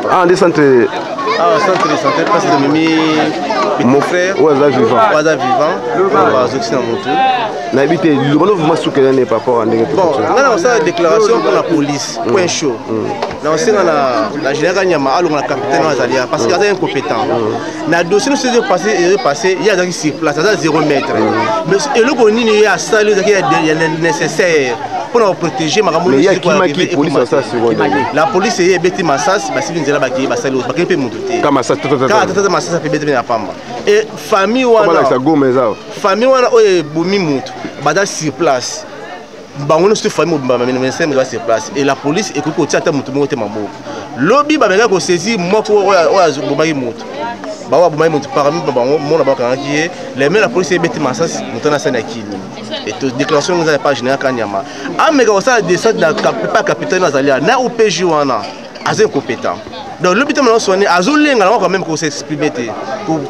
Ah, nde centre. Ah, centre de santé parce que mimi mon frère oyo aza vivant. Oyo aza vivant. Bazokisi na motu. Nayebi te liloba no vraiment suka eza ne par rapport ya ndenge. Bon, nga na kosala déclaration mpo na police point chaud. Na kosenga na général Kanyama alonga na capitaine oyo azali parce que aza incompétent. Na dossier nyonso ezo passé ezo passé, ye azalaki sur place, aza 0 mètre. Mais eloko nini ye asali ezalaki ya nécessaire mpona koprotéger makambo? La police eye, ebeti masasi, basili nzela, bakei, basali, bakei mpe motu te. Kaka tata masasi ape ebeti mpe na pamba. E famille wana, famille wana oyo ebomi motu, baza sur place bango nyonso te. Famille mobimba bamemeseme eza sur place et la police ekoki kotia ata motu moko te maboko. Lobi bamekaki kosaisir moko oyo abomaki motu. Bango babomaki motu, parmi bango mona bakangaki ye leme. La police ebeti masasi, moto wana asali na kini. Et déclaration eza ya pa général Kanyama, ameka kosala descente na pa capitaine azali na OPJ wana, aza incompétent. Donc lobi te mana oswani, azolenga nango quand même kos'exprimer te,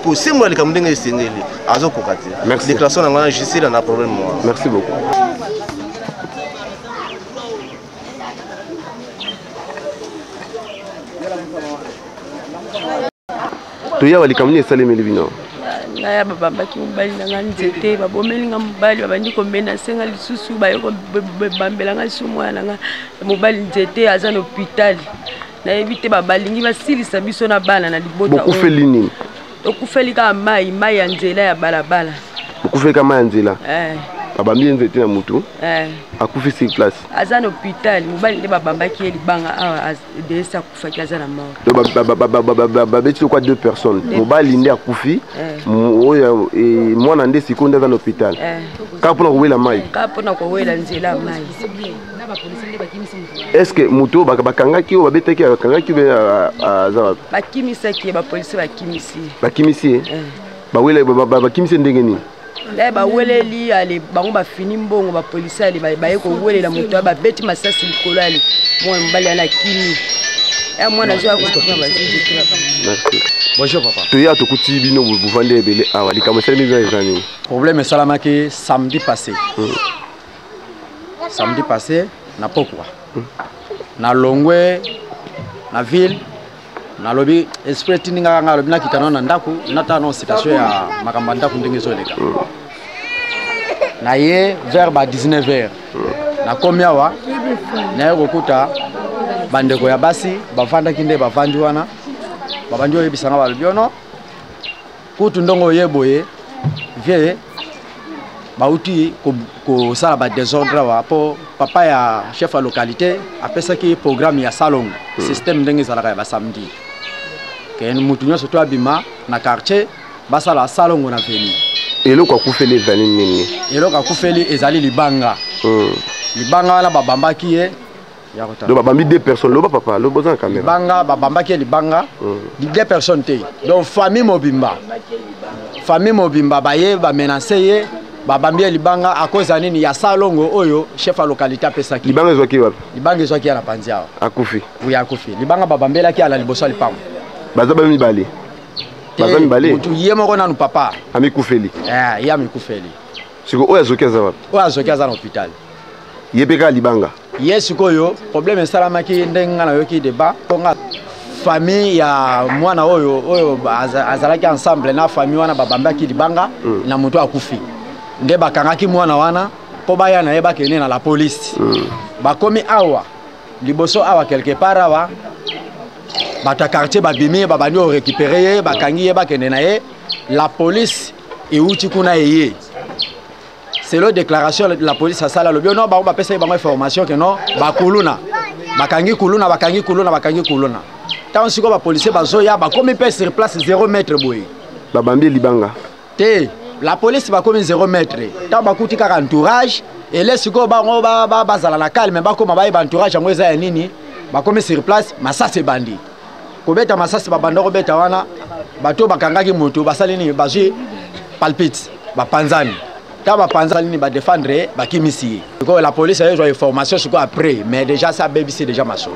kosembola likambo ndenge esengeli, azokoka te. Déclaration na ngai na justice na problème wana. Merci beaucoup. Toyawa likambo nini esalemeli bino? Ngai ya babambaki mobali na ngai nzete, babomeli nga mobali, babandi komenacer nga lisusu, baye kobambela nga lisusu mwana na nga mobali nzete, aza na hôpital. Nayebi te, balingi basilisa biso na bana na libota. Bokufeli nini? Tokufeli kaka mai, mai ya nzela ya balabala. Bokufeli kaka mai ya nzela? Babambi ye nzete na mutu, akufi sur place? Aza na hôpital. Mobali nde babambaki ye libanga awa, desi akufaki, aza na mort. Babeti lokwa deux personnes, mobali nde akufi, oyo mwana nde sikoyo nde aza na hôpital, kaka mpona kowela mai? Kaka mpona kowela nzela ya mai. Est ce que moto oyo bakangaki, oyo babetaki, bakangaki be aza wapi? Bakimisaki ye, bapolisi bakimisi ye. Bakimisi ye? Bawela, bakimisi ye ndenge nini? Nde baweleli ale, bango bafini mbongo, bapolisi ale baye kowelela moto, babeti masasi likolo, ale mwana mobali ana akimi, ya mwana azwa. Merci. Bonjour papa. Toya tokuti bino bovandi ebele awa, likambo esalemi bino eza nini? Problème esalamaki samedi passé. Samedi passé na pokwa, nalongwe na ville, nalobi esprit etindi ngaka, ngai alobi nakita nano na ndako, natala nano situation ya makambo ya ndako ndenge ezoleka. Na ye vers ba 19 heures nakomi awa, naye kokuta bandeko ya basi bavandaki nde bavandi wana, babandi oyebisanga, balobi ono kutu ndongo oye boye vie, bauti kosala badésordre awa mpo papa ya chef ya localité apesaki programme ya salongo, système ndenge ezalaka ya basamedi, ke mutu nyonso to abima na quartier, basala salongo na veni. Eloko akufeli ezali nini? Eloko akufeli ezali libanga. Libanga wana babambaki ye. Donc babambi deux personnes? Loba papa, loba, oza na caméra. Libanga, babambaki ye libanga, deux personnes te, donc famille mobimba, famille mobimba baye bamenacer ye, babambi ye libanga à cause ya nini? Ya salongo oyo chef ya localité apesaki. Libanga ezwaki wapi? Libanga ezwaki ya na panzi awa. Akufi? Oui, akufi. Libanga babambelaki ala liboso ya lipango. Baza ba mibale, baza mibale? Mutu ye moko nanu, papa. Amikufeli? Eh, ye amikufeli. Sikoyo oyo azoki aza wapi? Oyo azoki aza na hôpital. Ye mpe kaka libanga? Ye sikoyo problème esalamaki ndenge nga nayoki débat, mpo nga famille ya mwana oyo oyo azalaki ensemble na famille wana babambaki libanga na moto akufi, nde bakangaki mwana wana mpo baya na ye, bakende na la police. Bakomi awa liboso awa, quelque part awa, bato ya quartier babimi, babandi korécupérer ye, bakangi ye, bakende na ye. La police euti kuna eye. Selon déclaration la police asala, alobi no bango bapesaki bango information ke no bakuluna. Bakangi kuluna, bakangi kuluna, bakangi kuluna. Ntango sikoyo bapolisier bazoya, bakomi mpe sur place 0 mètre boye. Babambi libanga. Te, la police bakomi 0 mètre. Ntango bakuti kaka entourage, ele sikoyo bango bazala na calme, bakoma bayeba entourage yango eza ya nini. Bakomi sur place, masasi ebandi kobeta, masasi babanda kobeta wana. Bato bakangaki moto, basali nini? Bazwi palpite, bapanzani. Ntango bapanzani nini, badefendre, bakimisi ye. Sikoyo la police ayezwa information sikoyo après, mais déjà sa abebisi déjà masolo.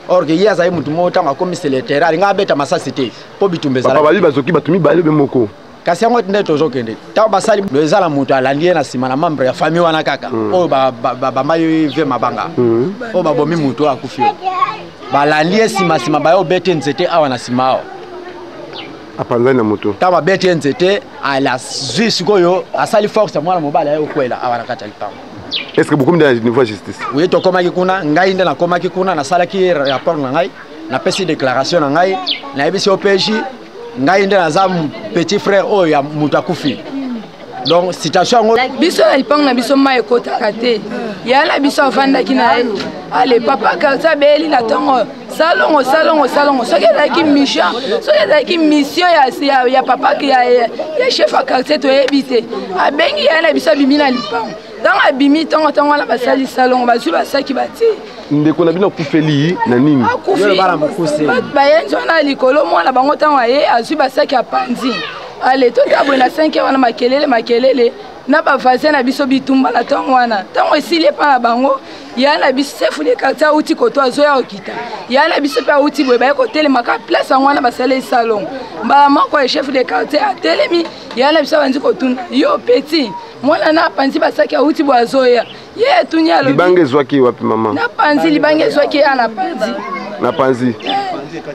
Or que ye azali motu moko, ntango akomi sur le terrain, alingi abeta masasi te mpo bitumba ezala. Babi bazoki bato mibale be moko. Kasi yango nde tozokende. Ntango basali, eza na moto alandi ye na nsima, na membre ya famille wana kaka oyo bambai ve mabanga, oyo babomi moto oyo akufi, oyo balandi ye nsima nsima, baye obete nzete awa na nsima awa. Apanzani na moto. Ntango babeti ye nzete, alazwi sikoyo, asali force ya mwana mobali, aye okwela awa na kati ya lipango. Est ce que bokomi na niveau ya justice? Oui, tokomaki kuna. Ngai nde nakomaki kuna, nasalaki rapport na ngai, napesi déclaration na ngai, nayebisi OPJ ngai nde naza petit frère oyo ya moto akufi. Donc situation yango. Biso na lipango na biso, mai ekotaka te. Ya na biso avandaki na ye. Ale, papa quartier abeyeli na ntongo salongo, salongo, salongo. Soki ezalaki mission, soki ezalaki mission ya papa ya chef ya quartier, toyebi te. Abengi ya na biso, abimi na lipango. Ntango abimi ntongo ntongo wana, basali salongo, bazwi basaki, batie. Ndeko na bino akufeli na nini? Akufi bayenzi wana likolo. Mwana bango, ntango aye, azwi basaki, apanzi. Ale, tota boye na 5 wana, makelele, makelele na bavoisin na biso, bitumba na ntongo wana. Ntango esili epa na bango, ya na biso chef de quartier awuti koto, azoya kokita. Ya na biso mpe awuti boye, baye kotelemaka place yango wana, basali salongo. Mbala moko ya chef de quartier atelemi, ya na biso abandi kotuna: "Yo petit mwana na apanzi basaki, awuti boye, azoya ye?" Etuni, alobi: Libanga ezwaki wapi, mama? Na panzi. Libanga ezwaki ya na panzi. Na panzi.